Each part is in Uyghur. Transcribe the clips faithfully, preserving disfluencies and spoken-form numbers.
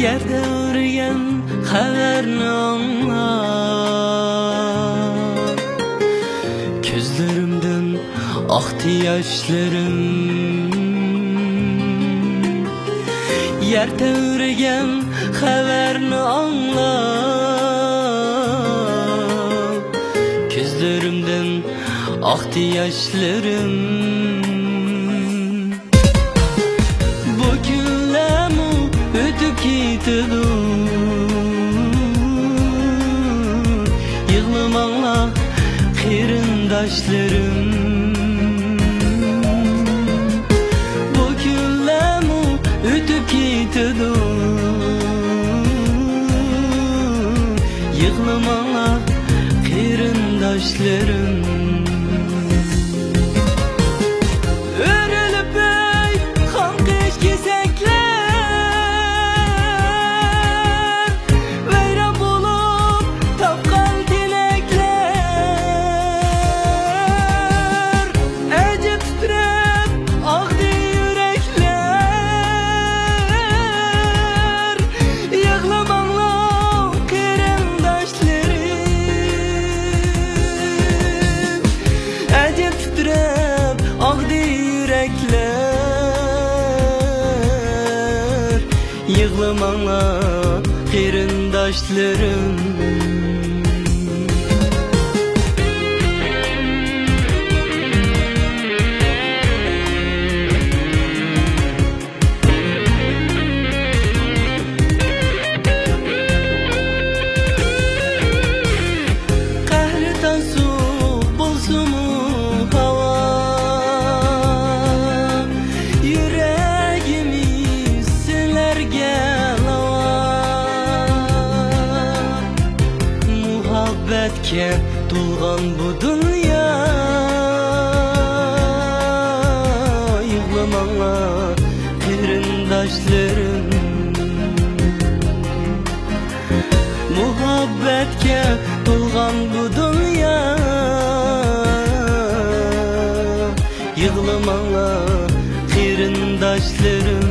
يەر تەۋرىگەن خەۋەرنى ئاڭلاپ، كۆزلىرىمدىن ئاقتى ياشلىرىم. يەر تەۋرىگەن خەۋەرنى ئاڭلاپ، كۆزلىرىمدىن ئاقتى ياشلىرىم. بۇ كۈنلەرمۇ ئۆتۈپ كېتىدۇ. يىغلىماڭلار، قېرىنداشلىرىم. بۇ كۈنلەرمۇ ئۆتۈپ كېتىدۇ. يىغلىماڭلار، قېرىنداشلىرىم. ئۆرۈلۈپ ئۆي قاڭقىش كېسەكلەر، ۋەيران بولۇپ تاپقان تىلەكلەر، ئەجەب تىترەپ ئاغدى يۈرەكلەر. يىغلىماڭلار، قېرىنداشلىرىم. ئەجەب تىترەپ ئاغدى يۈرەكلەر. يىغلىماڭلار، قېرىنداشلىرىم. قەھرىتان سۇ بولسىمۇ ھاۋا، يۈرىكىمىز سىلەرگە لاۋا. مۇھەببەتكە تولغان بۇ دۇنيا، يىغلىماڭلار، قېرىنداشلىرىم. مۇھەببەتكە تولغان بۇ دۇنيا، يىغلىماڭلار، قېرىنداشلىرىم.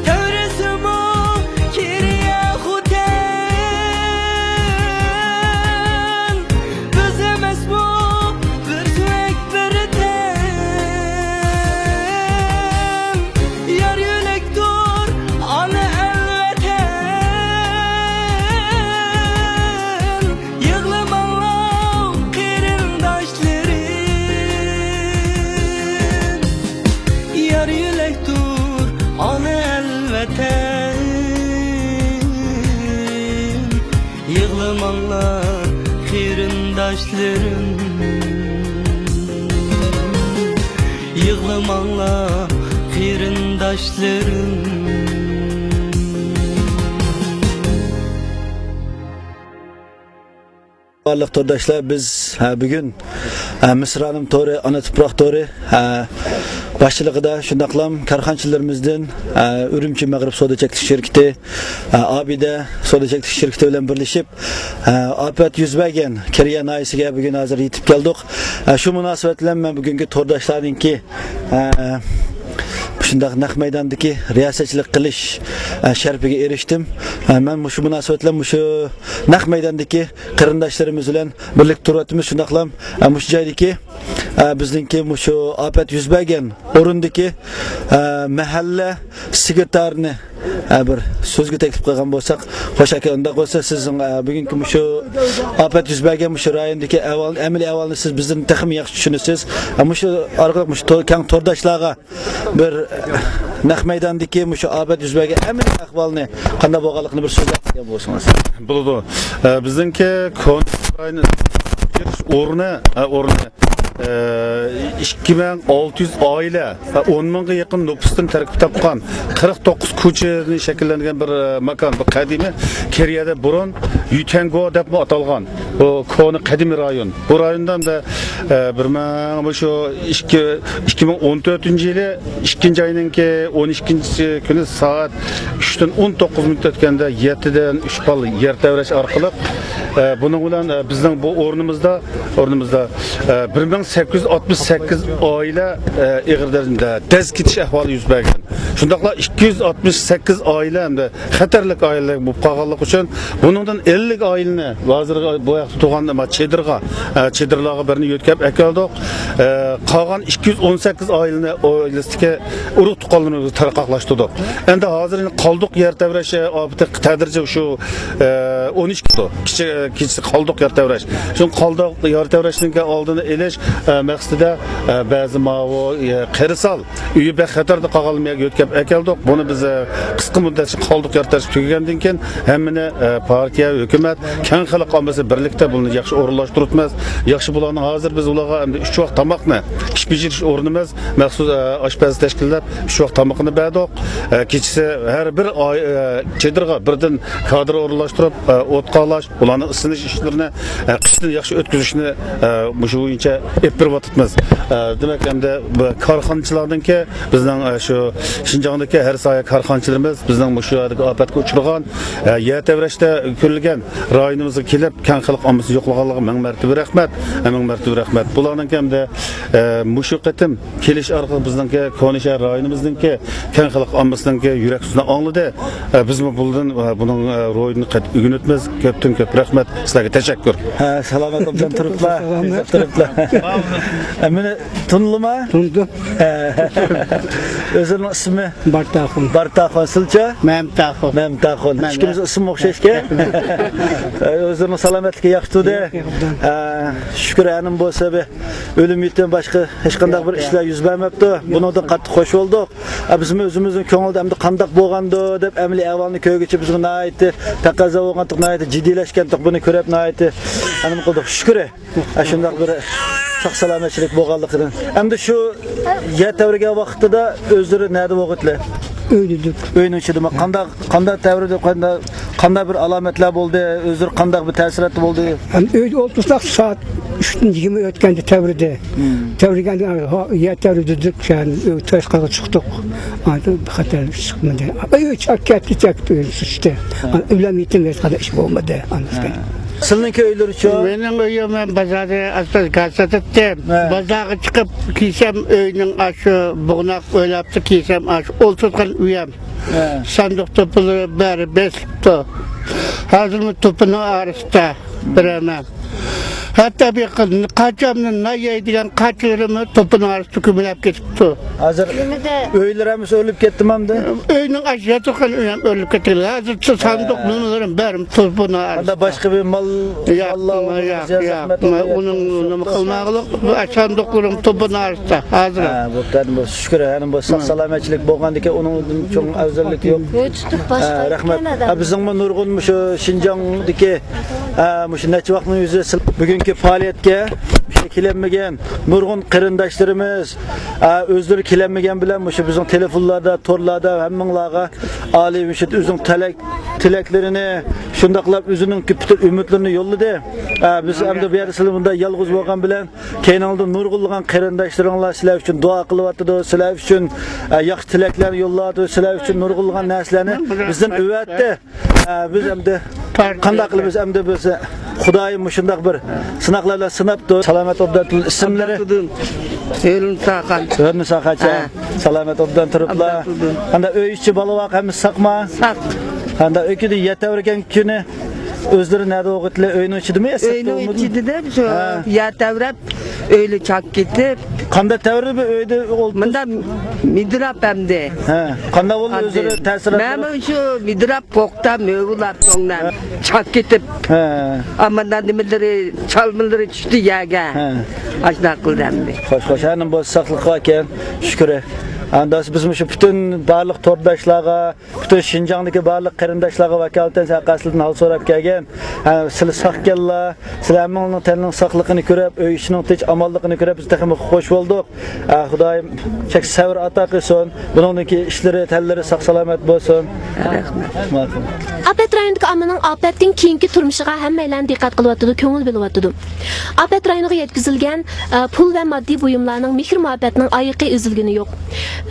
تەۋرىسىمۇ كېرىيە خوتەن، بىز ئەمەسمۇ بىر سۆيەك بىر تەن. يار يۆلەكتۇر ئانا ئەل ۋەتەن. يىغلىماڭلار، قېرىنداشلىرىم. يار يۆلەكتۇر ئانا ئەل ۋەتەن. يىغلىماڭلار، قېرىنداشلىرىم. يىغلىماڭلار، قېرىنداشلىرىم. بارلىق تورداشلار، بىز، ھە، بۈگۈن، ھە، مىسرانىم تورى، ئانا تۇپراق تورى، ھە، باشچىلىقىدا شۇنداقلام كارخانىچىلىرىمىزدىن، ھە، ئۈرۈمچى مەغرىب سودا چەكلىك شىركىتى، ھە، ئابىدە سودا چەكلىك شىركىتى بىلەن بىرلىشىپ، ھە، ئاپەت يۈز بەرگەن كېرىيە ناھىيەسىگە بۈگۈن ھازىر يېتىپ كەلدۇق. ھە، شۇ مۇناسىۋەت بىلەن مەن بۈگۈنكى تورداشلارنىڭكى، ھە، شۇنداق نەق مەيداندىكى رىياسەتچىلىك قىلىش، ھە، شەرىپىگە ئېرىشتىم. ھە، مەن مۇشۇ مۇناسىۋەت بىلەن مۇشۇ نەق مەيداندىكى قېرىنداشلىرىمىز بىلەن بىرلىكتە تۇرۇۋاتىمىز. شۇنداقلام، ئە، مۇشۇ جايدىكى، ئە، بىزنىڭكى مۇشۇ ئاپەت يۈز بەرگەن ئورۇندىكى، ئە، مەھەللە سېكرېتارىنى، ئە، بىر سۆزگە تەكلىپ قىلغان بولساق. خوش ئاكا، ئۇنداق بولسا سىزنىڭ، ئە، بۈگۈنكى مۇشۇ ئاپەت يۈز بەرگەن مۇشۇ رايوندىكى ئەھۋال، ئەمەلىي ئەھۋالنى سىز بىزدىن تېخىمۇ ياخشى چۈشىنىسىز. ئە، مۇشۇ ئارقىلىق مۇشۇ تو-، كەڭ تورداشلارغا بىر نەق مەيداندىكى مۇشۇ ئاپەت يۈز بەرگەن ئەمەلىي ئەھۋالنى قانداق بولغانلىقىنى بىر سۆزلەپ بەرگەن بولسىڭىز. بولىدۇ. ئە، بىزنىڭكى كونا ئورنى، ئە، ئورنى، ئە، ئىككى مىڭ ئالتە يۈز ئائىلە، ئە، ئون مىڭغا يېقىن نوپۇستىن تەركىب تاپقان قىرىق توققۇز كوچىدىن شەكىللەنگەن بىر، ئە، ماكان. بۇ قەدىمىي كېرىيەدە بۇرۇن يۈتەنگو دەپمۇ ئاتالغان. بۇ كونا قەدىمىي رايون. بۇ رايوندا ئەمدى، ئە، بىر مىڭ، مۇشۇ ئىككى، ئىككى مىڭ ئون تۆتىنچى يىلى ئىككىنچى ئاينىڭكى ئون ئىككىنچى كۈنى سائەت ئۈچ ئۈچتىن ئون توققۇز مىنۇت ئۆتكەندە يەتتىدىن ئۈچ بال يەر تەۋرەش ئارقىلىق، ئە، بۇنىڭ بىلەن، ئە، بىزنىڭ بۇ ئورنىمىزدا، ئورنىمىزدا، ئە، بىر مىڭ سەككىز يۈز ئاتمىش سەككىز ئائىلە، ئە، ئېغىر دەرىجىدە دەز كېتىش ئەھۋالى يۈز بەرگەن. شۇنداقلا ئىككى يۈز ئاتمىش سەككىز ئائىلە ھەمدە خەتەرلىك ئائىلە بولۇپ قالغانلىقى ئۈچۈن، بۇنىڭدىن ئەللىك ئائىلىنى، ھازىر بۇ ياقتا تۇرغان، نېمە، چېدىرغا، ئە، چېدىرلارغا بىرنى يۆتكەپ ئەكەلدۇق. ئە، قالغان ئىككى يۈز ئون سەككىز ئائىلىنى ئائىلىسىدىكى ئۇرۇق تۇغقانلىرىمىزغا تارقاقلاشتۇردۇق. ئەمدى ھازىر قالدۇق يەر تەۋرەش، ئە، ئاپىتى تەدرىجىي شۇ، ئە، ئون ئىككى كېچە، كېچىسى قالدۇق يەر تەۋرەش. شۇ قالدۇق يەر تەۋرەشنىڭ ئالدىنى ئېلىش، ئە، مەقسىتىدە، ئە، بەزى ماۋۇ، ئە، قىرسال ئۆيى بەك خەتەردە قالغان يەرگە يۆتكەپ ئەكەلدۇق. بۇنى بىز، ئە، قىسقا مۇددەتتە قالدۇق يەر تەۋرەش تۈگىگەندىن كېيىن ھەممىنى، ئە، پارتىيە، ھۆكۈمەت، كەڭ خەلق ئاممىسى بىرلىكتە بۇنى ياخشى ئورۇنلاشتۇرۇۋاتىمىز. ياخشى بۇلارنىڭ ھازىر بىز ئۇلارغا ئەمدى ئۈچ ۋاق تاماقنى ئىش بېجىرىش ئورنىمىز، مەخسۇس، ئە، ئاشپەز تەشكىللەپ، ئۈچ ۋاق تامىقىنى بەردۇق. ئە، كېچىسى ھەر بىر ئائىلە، ئە، چېدىرغا بىردىن كادىر ئورۇنلاشتۇرۇپ، ئە، ئوت قالاش، ئۇلارنىڭ ئىسسىنىش ئىشلىرىنى، ئە، قىشتىن ياخشى ئۆتكۈزۈشنى، ئە، مۇشۇ بويىچە ئېلىپ بېرىۋاتىمىز. ئە، دېمەك، ئەمدى بۇ كارخانىچىلاردىنكى، بىزنىڭ، ئە، شۇ شىنجاڭدىكى ھەر ساھە كارخانىچىلىرىمىز بىزنىڭ مۇشۇ يەردىكى ئاپەتكە ئۇچرىغان، ئە، يەر تەۋرەشتە كۆرۈلگەن رايونىمىزغا كېلىپ، كەڭ خەلق ئاممىسىنى يوقلىغانلىقىغا مىڭ مەرتىبە رەھمەت، ئە، مىڭ مەرتىبە رەھمەت. بۇلارنىڭكى ئەمدى، ئە، مۇشۇ قېتىم كېلىش ئارقىلىق بىزنىڭكى كونىشەھەر رايونىمىزنىڭكى كەڭ خەلق ئاممىسىنىڭكى يۈرەك سۆزىنى ئاڭلىدى. ئە، بىزمۇ بۇندىن، ئە، بۇنىڭ، ئە، روھىنى قەتئىي ئۆگىنىۋاتىمىز. كۆپتىن كۆپ رەھمەت سىلەرگە، تەشەككۇر. ھە، سالامەت ئوبدان تۇرۇپلا، تۇرۇپلا. ئە، مېنى تونۇدۇڭما؟ تونۇدۇم. ھە. ئۆزىنىڭ ئىسمى؟ بارتاخۇن. بارتاخۇن، سىلچە؟ مەمتاخۇن. مەمتاخۇن. مەمتاخۇن. ئىككىمىزنىڭ ئىسمى ئوخشاش ئىكەن. ئۆزىنىڭ سالامەتلىكى ياخشى تۇردى. ياخشى، ياخشى. ھە، شۈكۈر، ئەنىڭ بولسا بىر ئۆلۈم يېتىم، باشقا ھېچقانداق بىر ئىشلار يۈز بەرمەپتۇ. بۇنىڭدىن قاتتىق خوش بولدۇق. ئە، بىزمۇ ئۆزىمىزنىڭ كۆڭلىدە ئەمدى قانداق بولغاندۇ دەپ ئەمەلىي ئەھۋالنى كۆرگۈچە بىزمۇ ناھايىتى تەقەززا بولغانتۇق، ناھايىتى جىددىيلەشكەنتۇق. بۇنى كۆرۈپ ناھايىتى ئەنىم قىلدۇق. شۈكرى. ئە، شۇنداق بىر ساق سالامەتچىلىك بولغانلىقىدىن. ئەمدى شۇ يەر تەۋرىگەن ۋاقتىدا ئۆزلىرى نەدە بولغىيدىلەر؟ ئۆيدە ئىدۇق. ئۆينىڭ ئىچىدىمۇ؟ قانداق، قانداق تەۋرىدى، قانداق، قانداق بىر ئالامەتلەر بولدى؟ ئۆزلىرى قانداق بىر تەسىراتتا بولدى؟ ھەم ئۆيدە ئولتۇرساق، سائەت ئۈچتىن يىگىرمە ئۆتكەندە تەۋرىدى. مم. تەۋرىگەندە، ھا، يەر تەۋرىدى دېدۇق، يەنى ئۆي تاشقىغا چىقتۇق. ئاندىن بىر خەتەر چىقمىدى. ئۆي چاك كەتتى، چاك ئۆي سۇچتى. ھە. ئۆلەم يېتىم ھېچقانداق ئىش بولمىدى. ھە. سىلنىڭكى ئۆيلىرىچۇ؟ مېنىڭ ئۆيۈم، مەن بازاردا ئاشپەز گاز ساتاتتىم. ھە. بازارغا چىقىپ كىيسەم، ئۆينىڭ ئاشۇ بۇغناق ئويلاپتۇ، كىيسەم ئاشۇ ئولتۇرغان ئۆيۈم. ھە. ساندۇق توپىلىرى بەرى بېسىلىپتۇ. ھازىرمۇ توپىنىڭ ئارىسىدا بىرەمەم. ھەتتا بۇ ياققا قاچامنى نان يەيدىغان قاچىلىرىممۇ توپىنىڭ ئارىسىدا كۆمۈلۈپ كېتىپتۇ. ھازىر ئۆيلىرى ھەممىسى ئۆرۈلۈپ كەتتىمۇ ئەمدى؟ ئۆينىڭ ئاشۇ ياتىقىنىڭ ئۆيى ھەم ئۆرۈلۈپ كەتكەن. ھازىرچە ساندۇق نېمىلىرىم بەرمۇ توپىنىڭ ئارىسىدا. ئاندا باشقا بىر مال، ياق، ماللار، ياق، ياق. ئۇنىڭ نېمە قىلماغلىق، بۇ ساندۇقلىرىم توپىنىڭ ئارىسىدا ھازىر. ھە، بوپتۇ، بولسا شۈكۈر، ھەنە بولسا ساق سالامەتچىلىك بولغاندىكىن ئۇنىڭدىن چوڭ ئەۋزەللىك يوق. ھە، رەھمەت. ھە، بىزنىڭمۇ نۇرغۇن مۇشۇ شىنجاڭدىكى، ھە، مۇشۇ نەچچە ۋاقىتنىڭ يۈزى سىل-، بۈگۈنكى پائالىيەتكە مۇشۇ كېلەلمىگەن نۇرغۇن قېرىنداشلىرىمىز، ھە، ئۆزلىرى كېلەلمىگەن بىلەن مۇشۇ بىزنىڭ تېلېفونلاردا، تورلاردا ھەممىڭلارغا ئالىي مۇشۇ ئۆزىنىڭ تىلەك، تىلەكلىرىنى، شۇنداقلا ئۆزىنىڭ پۈتۈن ئۈمىدلىرىنى يوللىدى. ھە، بىز ئەمدى بۇ يەردە سىلەر بۇنداق يالغۇز بولغان بىلەن كەينىڭلاردا نۇرغۇنلىغان قېرىنداشلىرىڭلار سىلەر ئۈچۈن دۇئا قىلىۋاتىدۇ، سىلەر ئۈچۈن، ئە، ياخشى تىلەكلەرنى يوللاۋاتىدۇ، سىلەر ئۈچۈن نۇرغۇنلىغان نەرسىلەرنى بىزدىن ئەۋەتتى. ئە، بىز ئەمدى قانداق قىلىمىز؟ ئەمدى بىز خۇدايىم مۇشۇنداق بىر سىناقلار بىلەن سىناپتۇ. سالامەت ئوبدان تۇرۇپ، ئىسىملىرى؟ ئابدۇلتۇدۇن. ئۆرۈن ساقان. ئۆرۈن ساقانچە. ھە. سالامەت ئوبدان تۇرۇپلا. ئابدۇلتۇدۇن. ئەمدى ئۆي ئىچى بالا ۋاق ھەممىسى ساقما؟ ساق. ئەمدى ئۆكىدە يەتەۋرىگەن كۈنى ئۆزلىرى نەدە بولغىتلى؟ ئۆينىڭ ئىچىدىمۇ يا سىرتتا بولمىدى؟ ئۆينىڭ ئىچىدە شۇ يەر تەۋرەپ، ئۆيلە چاك كېتىپ. قاندا تەۋرىدى بۇ ئۆيدە ئولتۇرۇش؟ مۇندا مىدىراپ ئەمدى. ھە. قاندا بولدى ئۆزلىرى تەسىرات؟ مەنمۇ شۇ مىدىراپ قوقتا مۆۋىلار سوڭنام چاك كېتىپ. ھە. ئاماندا نېمىلىرى، چالمىلىرى چۈشتى يەرگە. ھە. ئاشۇنداق قىلدى ئەمدى. خوش، خوش. ھەنە بولسا ساقلىققا كەل. شۈكرى. ئاندا بىز مۇشۇ پۈتۈن بارلىق تورداشلارغا، پۈتۈن شىنجاڭدىكى بارلىق قېرىنداشلارغا ۋاكالىتەن سەن قەستىدىن ھال سوراپ كەلگەن. ھە، سىلى ساق كەللا. سىلەر ھەممىڭلارنىڭ تەننىڭ ساقلىقىنى كۆرۈپ، ئۆي ئىشىنىڭ تىنچ ئامانلىقىنى كۆرۈپ، بىز تېخىمۇ خوش بولدۇق. ھە، خۇدايىم چەكسىز سەۋر ئاتا قىلسۇن. بۇنىڭدىن كېيىن ئىشلىرى، تەنلىرى ساق سالامەت بولسۇن. رەھمەت. ماقۇل. ئاپەت رايونىدىكى ئاممىنىڭ ئاپەتتىن كېيىنكى تۇرمۇشىغا ھەممەيلەن دىققەت قىلىۋاتىدۇ، كۆڭۈل بۆلۈۋاتىدۇ. ئاپەت رايونىغا يەتكۈزۈلگەن، ئە، پۇل ۋە ماددىي بۇيۇملارنىڭ مېھىر-مۇھەببەتنىڭ ئايىقى ئۈزۈلگىنى يوق.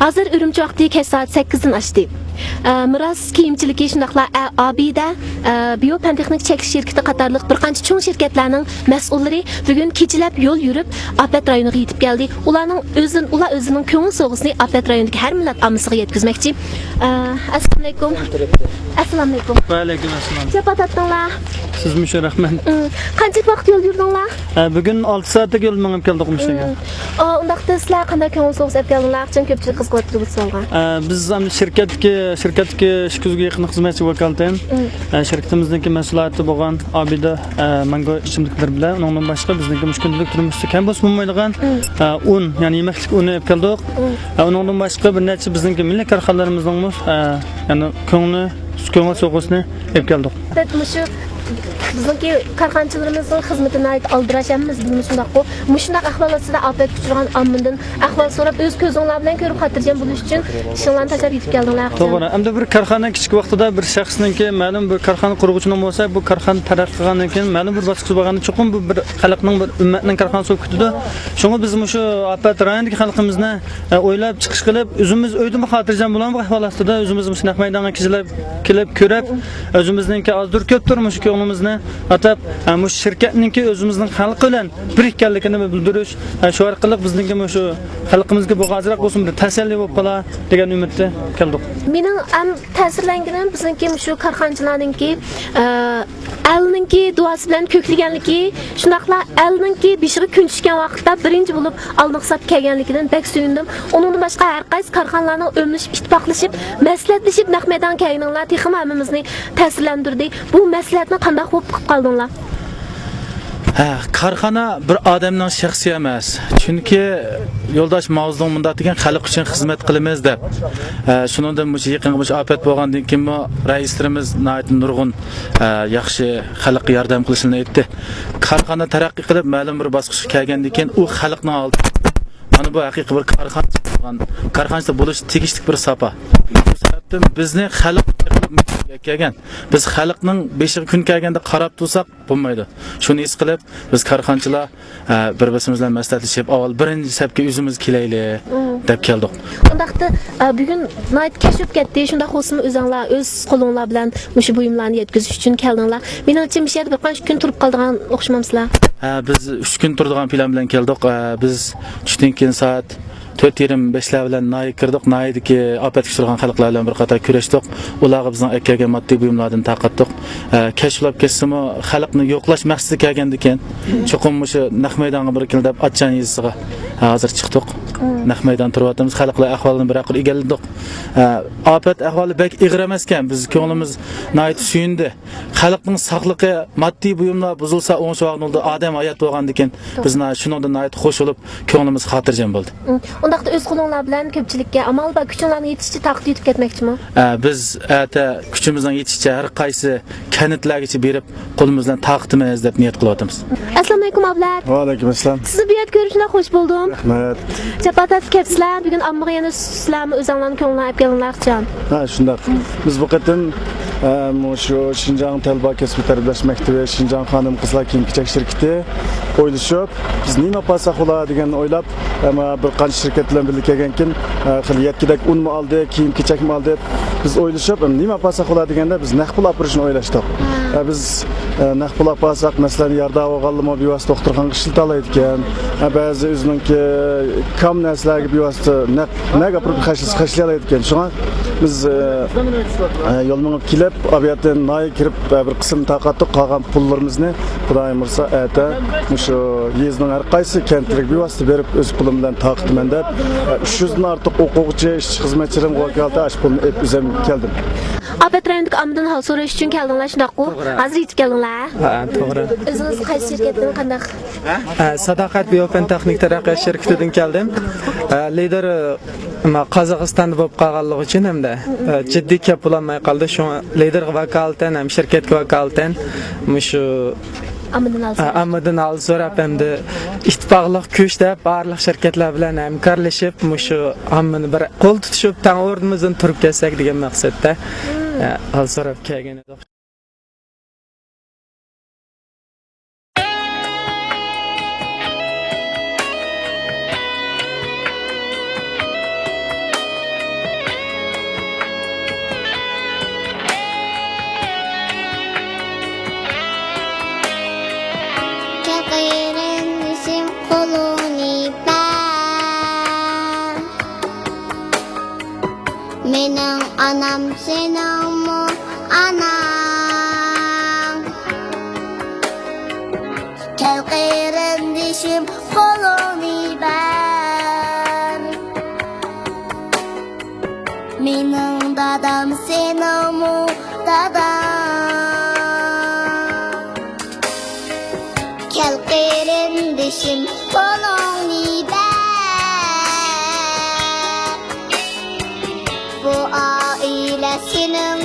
ھازىر ئۈرۈمچى ۋاقتى كەچ سائەت سەككىزدىن ئاشتى. ئە، مىراس كىيىمچىلىكى، شۇنداقلا، ئە، ئابىدە، ئە، بىيو پەن تېخنىك چەكلىك شىركىتى قاتارلىق بىر قانچە چوڭ شىركەتلەرنىڭ مەسئۇللىرى بۈگۈن كېچىلەپ يول يۈرۈپ، ئاپەت رايونىغا يېتىپ كەلدى. ئۇلارنىڭ ئۆزىن-، ئۇلار ئۆزىنىڭ كۆڭۈل سوۋغىسىنى ئاپەت رايونىدىكى ھەر مىللەت ئاممىسىغا يەتكۈزمەكچى. ئە، ئەسسالامۇئەلەيكۇم. ئەسسالامۇئەلەيكۇم. ۋەئەلەيكۇم ئەسسالام. جاپا تارتتىڭلار. سىزمۇ شۇ، رەھمەت. ئىم، قانچىلىك ۋاقىت يول يۈردۈڭلار؟ ئە، بۈگۈن ئالتە سائەتلىك يولنى مېڭىپ كەلدۇق مۇشۇ يەرگە. ئىم. ئۇنداقتا سىلەر قانداق كۆڭۈل سوۋغىسى ئەپ كەلدىڭلار؟ چۈنكى كۆپچىلىك قىزىقىۋاتىدۇ بۇ سوئالغا. ئە، بىز ئەمدى شىركەتتىكى، شىركەتتىكى ئىككى يۈزگە يېقىن خىزمەتچى ۋاكالىتەن، ئىم. ئە، شىركىتىمىزنىڭكى مەھسۇلاتى بولغان ئابىدە، ئە، مانگو ئىچىملىكلىرى بىلەن، ئۇنىڭدىن باشقا بىزنىڭكى مۇشۇ كۈندىلىك تۇرمۇشتا كەم بولسا بولمايدىغان، ئىم. ئە، ئۇن، يەنى يېمەكلىك ئۇنى ئېلىپ كەلدۇق. ئىم. ئە، ئۇنىڭدىن باشقا بىر نەچچە بىزنىڭكى مىللىي كارخانىلىرىمىزنىڭمۇ، ئە، يەنى كۆڭلى، كۆڭۈل سوۋغىسىنى ئېلىپ كەلدۇق. مۇشۇ بىزنىڭكى كارخانىچىلىرىمىزنىڭ خىزمىتى ناھايىتى ئالدىراش، ھەممىمىز بىلىمىز شۇنداققۇ. مۇشۇنداق ئەھۋال ئاستىدا ئاپەتكە ئۇچرىغان ئاممىدىن ئەھۋال سوراپ، ئۆز كۆزۈڭلار بىلەن كۆرۈپ خاتىرجەم بولۇش ئۈچۈن ئىشىڭلارنى تاشلاپ يېتىپ كەلدىڭلار. توغرا. ئەمدى بىر كارخانا كىچىك ۋاقتىدا بىر شەخسنىڭكى، مەلۇم بىر كارخانا قۇرغۇچىنىڭ بولسا، بۇ كارخانا تەرەققىي قىلغاندىن كېيىن، مەلۇم بىر باسقۇچقا بارغاندا چوقۇم بۇ بىر خەلقنىڭ، بىر ئۈممەتنىڭ كارخانىسى بولۇپ كېتىدۇ. شۇڭا بىز مۇشۇ ئاپەت رايونىدىكى خەلقىمىزنى، ئە، ئويلاپ چىقىش قىلىپ، ئۆزىمىز ئۆيدىمۇ خاتىرجەم بولامدۇ ئەھۋال ئاستىدا، ئۆزىمىز مۇشۇ نەق مەيدانغا كېلىپ، كېلىپ كۆرۈپ، ئۆزىمىزنىڭكى ئازدۇر كۆپتۇر مۇشۇ كۆڭلىمىزنى ئاتاپ، ئە، مۇشۇ شىركەتنىڭكى ئۆزىمىزنىڭ خەلقى بىلەن بىر ئىكەنلىكىنى بىلدۈرۈش، ئە، شۇ ئارقىلىق بىزنىڭكى مۇشۇ خەلقىمىزگە بۇ ئازراق بولسىمۇ بىر تەسەللى بولۇپ قالا دېگەن ئۈمىدتە كەلدۇق. مېنىڭ ئەڭ تەسىرلەنگىنىم بىزنىڭكى مۇشۇ كارخانىچىلارنىڭكى، ئە، ئەلنىڭكى دۇئاسى بىلەن كۆكلىگەنلىكى، شۇنداقلا ئەلنىڭكى بېشىغا كۈن چۈشكەن ۋاقىتتا بىرىنچى بولۇپ ئالدىنقى ساپقا كەلگەنلىكىدىن بەك سۆيۈندۈم. ئۇنىڭدىن باشقا ھەر قايسى كارخانىلارنىڭ ئۆملىشىپ، ئىتتىپاقلىشىپ، مەسلىھەتلىشىپ نەق مەيدانغا كەلگىنىڭلار تېخىمۇ ھەممىمىزنى تەسىرلەندۈردى. بۇ مەسلىھەتنى قانداق قىلىپ قىلىپ قالدىڭلار؟ ھە، كارخانا بىر ئادەمنىڭ شەخسى ئەمەس. چۈنكى يولداش ماۋزېدۇڭ مۇنداق دېگەن، خەلق ئۈچۈن خىزمەت قىلىمىز دەپ. ھە، شۇنىڭدىن مۇشۇ يېقىنقى مۇشۇ ئاپەت بولغاندىن كېيىنمۇ رەئىسلىرىمىز ناھايىتى نۇرغۇن، ھە، ياخشى خەلققە ياردەم قىلىشىنى ئېيتتى. كارخانا تەرەققىي قىلىپ، مەلۇم بىر باسقۇچقا كەلگەندىن كېيىن، ئۇ خەلقنىڭ ئالدىدا، مانا بۇ ھەقىقىي بىر كارخانىچى بولغان، كارخانىچى بولۇش تېگىشلىك بىر ساپا. شۇ سەۋەبتىن بىزنى خەلق كەلگەن. بىز خەلقنىڭ بېشىغا كۈن كەلگەندە قاراپ تۇرساق بولمايدۇ. شۇنى ھېس قىلىپ، بىز كارخانىچىلار، ئە، بىر-بىرسىمىز بىلەن مەسلىھەتلىشىپ، ئاۋۋال بىرىنچى سەپكە ئۆزىمىز كېلەيلى، مم، دەپ كەلدۇق. ئۇنداقتا، ئە، بۈگۈن ناھايىتى كەچ بولۇپ كەتتى. شۇنداق بولسىمۇ، ئۆزۈڭلار ئۆز قولۇڭلار بىلەن مۇشۇ بۇيۇملارنى يەتكۈزۈش ئۈچۈن كەلدىڭلار. مېنىڭچە، مۇشۇ يەردە بىر قانچە كۈن تۇرۇپ قالىدىغان ئوخشىمامسىلەر؟ ھە، بىز ئۈچ كۈن تۇرىدىغان پىلان بىلەن كەلدۇق. ھە، بىز چۈشتىن كېيىن سائەت تۆت يېرىم، بەشلەر بىلەن ناھىيەگە كىردۇق. ناھىيەدىكى ئاپەتكە ئۇچرىغان خەلقلەر بىلەن بىر قاتار كۆرۈشتۇق. ئۇلارغا بىزنىڭ ئەكەلگەن ماددىي بۇيۇملاردىن تارقاتتۇق. ئە، كەچ بولاپ كەتسىمۇ، خەلقنى يوقلاش مەقسىتىدە كەلگەندىكىن، چوقۇم مۇشۇ نەق مەيدانغا بىر كېلىڭ دەپ، ئاتچان يېزىسىغا ھازىر چىقتۇق. مم. نەق مەيدان تۇرۇۋاتىمىز. خەلقلەر ئەھۋالىنى بىرەر قۇر ئىگىلىدۇق. ئە، ئاپەت ئەھۋالى بەك ئېغىر ئەمەسكەن. بىز كۆڭلىمىز ناھايىتى سۆيۈندى. خەلقنىڭ ساقلىقى، ماددىي بۇيۇملار بۇزۇلسا، ئوڭشىۋالغىلى، ئادەم ھايات بولغاندىكىن، بىز ناھايىتى شۇنىڭدىن ناھايىتى خوش بولۇپ، كۆڭلىمىز خاتىرجەم بولدى. ئۇم، ئۇنداقتا ئۆز قولۇڭلار بىلەن كۆپچىلىككە ئامال بار كۈچۈڭلارنىڭ يېتىشىچە تارقىتىپ يېتىپ كەتمەكچىمۇ؟ ئە، بىز ئەتە كۈچىمىزنىڭ يېتىشىچە ھەر قايسى كەنتلەرگىچە بېرىپ، قولىمىز بىلەن تارقىتىمىز دەپ نىيەت قىلىۋاتىمىز. ئەسسالامۇئەلەيكۇم، ئابلەت. ۋەئەلەيكۇم ئەسسالام. سىزنى بۇ يەردە كۆرۈپ شۇنداق خوش بولدۇم. رەھمەت. جاپا تارتىپ كەپسىلەر، بۈگۈن ئاممىغا يەنە سىلەرمۇ ئۆزۈڭلارنىڭ كۆڭلىنى ئەپ كەلدىڭلارچۇ؟ ھە، شۇنداق. بىز بۇ قېتىم، ئە، مۇشۇ شىنجاڭ تەلۋا كەسپىي تەربىيەلەش مەكتىۋى، شىنجاڭ خانىم-قىزلار كىيىم-كېچەك شىركىتى ئويلىشىپ، بىز نېمە ئاپارساق بولا دېگەننى ئويلاپ، ئەمما بىر قانچە شىركەت بىلەن بىللە كەلگەنكىن، ئە، خېلى يەتكۈدەك ئۇنمۇ ئالدى، كىيىم-كېچەكمۇ ئالدى. بىز ئويلىشىپ، ئەمما نېمە ئاپارساق بولا دېگەندە، بىز نەق پۇل ئاپىرىشنى ئويلاشتۇق. ھە. ئە، بىز، ئە، نەق پۇل ئاپارساق، مەسىلەن، ياردا بولغانلىمۇ بىۋاسىتە دوختۇرخانىغا ئىشلىتالايدىكەن. ئە، بەزى ئۆزىنىڭكى كام نەرسىلەرگە بىۋاسىتە نەق، نەق ئاپىرىپ خەجلىسە خەجلىيەلەيدىكەن. شۇڭا بىز، ئە، ئە، يول مېڭىپ كېلىپ، ئابىياتتىن ناھىيەگە كىرىپ، ئە، بىر قىسىمنى تارقاتتۇق. قالغان پۇللىرىمىزنى خۇدايىم بۇيرۇسا ئەتە مۇشۇ يېزىنىڭ ھەر قايسى كەنتلىرىگە بىۋاسىتە بېرىپ، ئۆز پۇلۇم بىلەن تارقىتىمەن دەپ، ئە، ئۈچ يۈزدىن ئارتۇق ئوقۇغۇچى، ئىشچى، خىزمەتچىلىرىمگە ۋاكالىتەن ئاشۇ پۇلنى ئېلىپ ئۆزۈم كەلدىم. ئاپەت رايونىدىكى ئاممىدىن ھال سوراش ئۈچۈن كەلدىڭلار، شۇنداققۇ؟ توغرا. ھازىر يېتىپ كەلدىڭلار. ھە، توغرا. ئۆزىڭىز قايسى شىركەتتىن، قانداق؟ ھە، ساداقەت بىيوپەن تېخنىك تەرەققىيات شىركىتىدىن كەلدىم. ھە، لىدىر، ئە، قازاقىستاندا بولۇپ قالغانلىقى ئۈچۈن ھەمدە، ئە، جىددىي كەپ بولالماي قالدى. شۇڭا لىدىرغا ۋاكالىتەن ھەم شىركەتكە ۋاكالىتەن مۇشۇ، ئاممىدىن ھال ئە، سوراش. ئاممىدىن ھال سوراپ ھەمدە ئىتتىپاقلىق كۈچ دەپ بارلىق شىركەتلەر بىلەن ھەمكارلىشىپ، مۇشۇ ئاممىنى بىر قول تۇتۇشۇپ، تەڭ ئورنىمىزدىن تۇرۇپ كەتسەك دېگەن مەقسەتتە، ئە، ھال سوراپ كەلگەن ئىدۇق. ئانام سېنىڭمۇ ئاناڭ. كەل قېرىندىشىم، قولۇڭنى بەر. مېنىڭ دادام سېنىڭمۇ داداڭ. كەل قېرىندىشىم، قولۇڭنى بەر. بۇ ئائىلە سېنىڭ